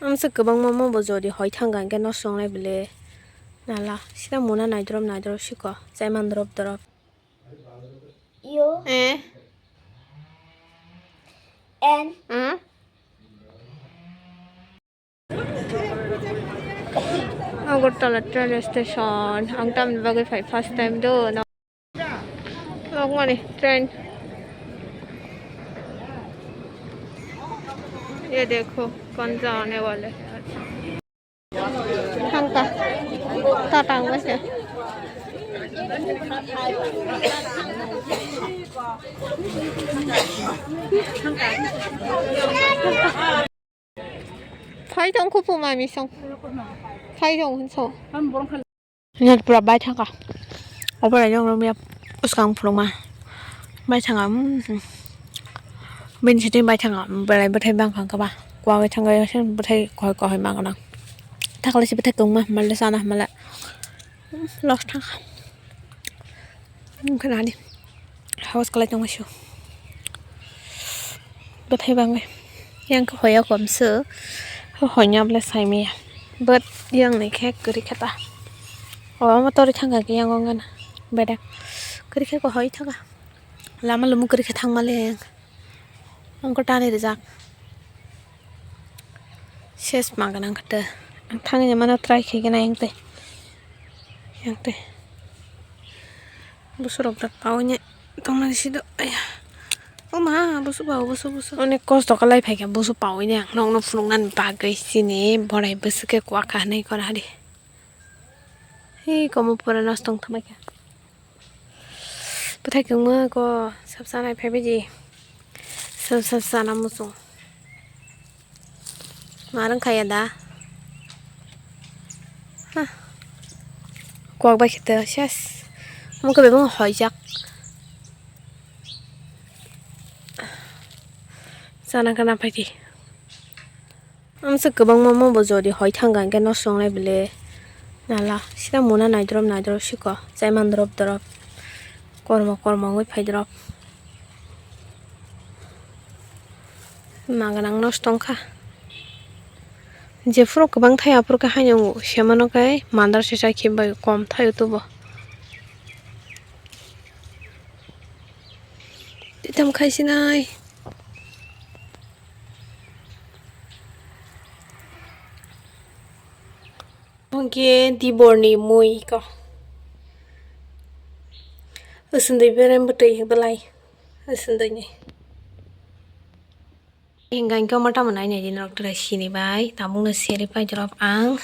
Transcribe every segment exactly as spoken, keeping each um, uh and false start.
Amsa kwbangma mo bo jodi hoi thang kha hwnkhe nosto wngnai bwle. Nala sida muna naidrop naidrop siko chaiman drop drop. Yo. Eh. And. Hmm? Agartala train station. Ang tamni bagwi phai first time do. Nokmani train. Ye dekho, kon jaane wale hai. Thangka. Ta tangma se. Phai tong kho puma misong. Phai tong hunso. Net pura bai thangka. Obo rai jong romya uskang phuluma. Bai thanga, mm, bini sitting bai thanga, belai bwthai bang khang kaba. Kwa bai thanga, yasin bwthai kohoi kohoi ma gana. Thakle si bwthai kongma, male sana mala. Mm, lost thangka. Mungkin ani. Hawas kalai tongma sio. Bwthai bangwi. Yang khe hoya komsu. Hoya bwle saimaya. But yang ni khe kwrwi khe ta. Omo torwi thangkha khe yang ongana. Bedek. Kwrwi khe ko hoi thangkha. Lama lumu kwrwi khe thangmale yang. Ang ko tani rijak. Ses ma gwnang khe ta. Ang thangwi mano try khe gana yang tei. Yang tei. Busurok da pawi ne tongmani sido. Aya. O ma, busu pawi, busu, busu. Onek kosto khlai phaikha busu pawi ne ang nokno phunuknani bagwi sini borai bwswk khe kwak kha hinwi kora di. Hi komo pura nosto wng thangbaikha. Bwthai kwngma ko sab sanai phaibaidi. Sab sab sana muchung. Ma rwng khaya da. Ha. Kwak bai khete ses. Omo khe bebak hoijak. Sana kana phaidi. Amsa kwbangma mo bo jodi hoi thang kha hwnkhe nosto wngnai bwle. Nala sida muna naidrop naidrop siko chaiman drop drop. Kormo kormo wngwi phai drop. Ma gwnang nosto wngkha. Jephuru kwbang thai aphuru khe haino wngo, semano khe mandar se chai khe bai kom thaio tubo. Tei tamo khai sinai. Hwnkhe diborni mui ko. Usundui berem bwtwi belai. Usundui ni. Hingga hingke omo tamo nai nai di norok try sini bai. Tabuk no seri pai jorok ang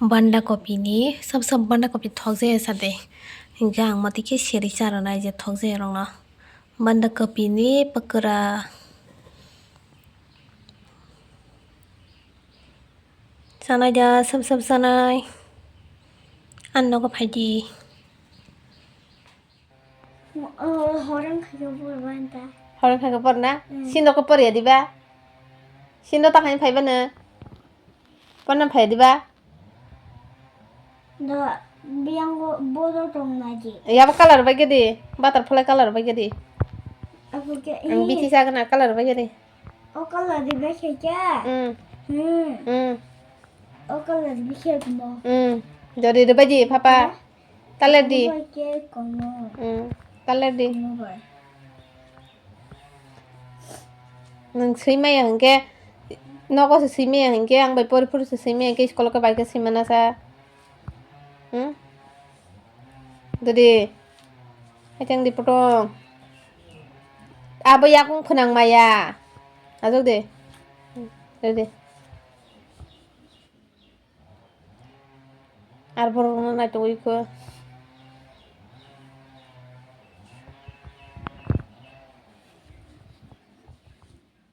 banda kopi ni sab sab banda kopi thok jaya sa de. Hingke ang motike seri cha rwnai je thok jaya rok no. Banda kopi ni pakora. Chanai da sab sab chanai. Ang nogo phai di. Horong khaikhe por banta. Horong khaikhe por na? Mm. Sino ko por ya diba? Sino ta khain phai bana. Por na phai diba? Da biang bo bodo tong na ji. Ya ba color bai gedi. Butterfly color bai gedi. Aku ke. Ang ini. Biti sa na color bai gedi. O color di bai khe kya? Mm. Hmm. Mm. O color di khe mo. Mm. Jodi de bai di papa. Taler di. Bai khe komo. Mm. Taler di. Komo bai. Nwng swi maya hwnkhe, nogo se swi maya hwnkhe, ang bai pori phuru se swi maya hwnkhe, school o khe bai khe swi mana sa. Hmm? Dodi. Hai tang di photo. Abo yakung phwnang maya. Ajok de. Dodi. Ar borok no naitugwi kho.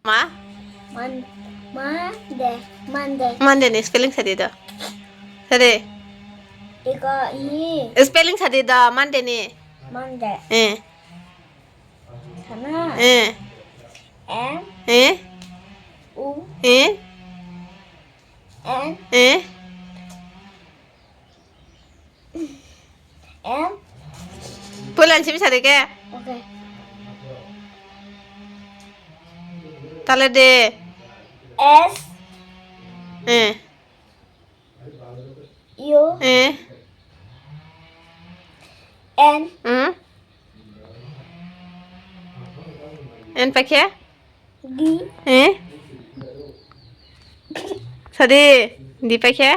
Ma? Man, Monday, Monday. Monday ni spelling sadi do. Sadi. Iko i. Spelling sadi do Monday ni. Monday. Eh. Sana. Eh. M. Eh. U. Eh. M. Eh. M. Pulan simi sari ke? Okay. Tale de. S. Eh. U. Eh. N. Hmm? N paikhe? D. Eh? Sadi, D paikhe?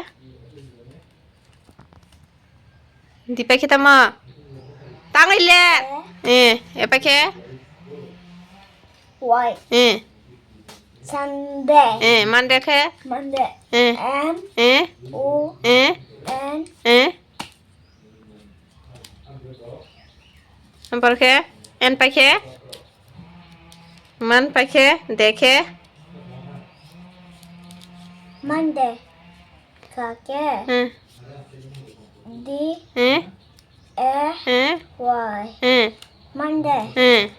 D paikhe tamo? Tangwi le. Eh, E paikhe? Y. Eh. Sunday. Eh, Monday khe? Monday. Eh. M. Eh. O. Eh. N. Eh. Ampar khe? N paikhe? Man paikhe? D khe? Monday. Kha khe? Eh. D. Eh. A. Eh. Y. Eh. Monday. Eh.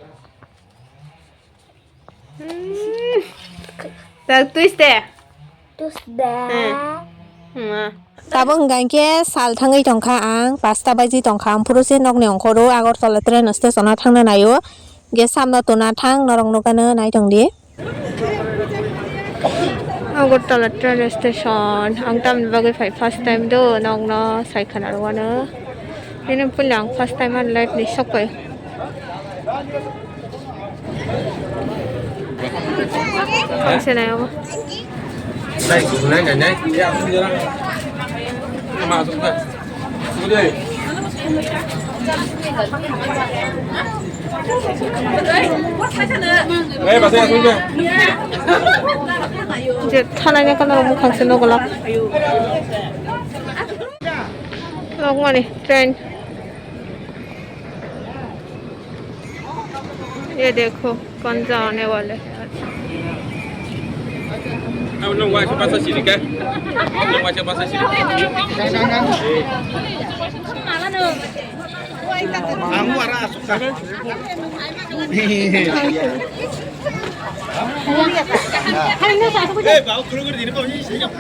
Hmm. Tak Tuesday. Tuesday. Hmm. Hmm. Tabuk hwnkha khe sal thangwi tongkha ang, pasta baji tongkha ang, phuru se nokni ongkhoro Agartala train station o thangna naio. Ge samno tuna thang norok nukano nai tongdi. Agartala train station, ang tamni bagwi phai first time do, nokno sai khana rwano. Nini puila ang first time ani life ni sokpai. Ang se nai abo. Je thanai ni kono mukhang se nogo lak. Lok mani train. ये देखो कौन सा आने वाला है। अब लोग वहाँ से पास से निकल। लोग वहाँ से पास से निकल।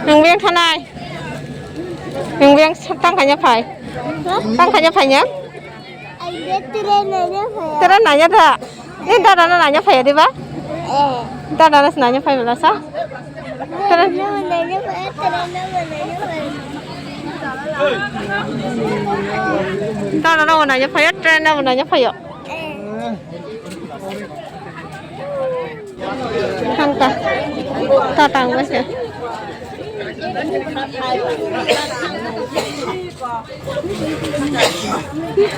Nung beng thanai. Nung beng tang kanya phai. Tang kanya phai nya? Train nanya da. Ni dada no nanya phai di ba? Dada no nanya phai bela sa. Train. Dada no nanya phai, train no nanya phai. Thangka. Ta tang ba se.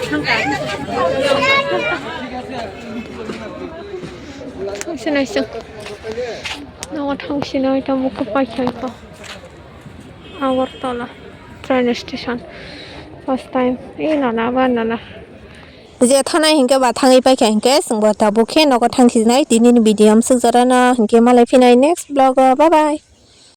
Thangka. Thangsinai se. Nogo thangsinai ta mukhu paikha ko. Agartala train station. First time. E nana ba nana. Je thanai hinkhe ba thangwi paikha hinkhe chwngbo tabuk khe nogo thangsinai. Tinini video amsuk jorano hinkhe malai phinai next vlog o. Bye bye.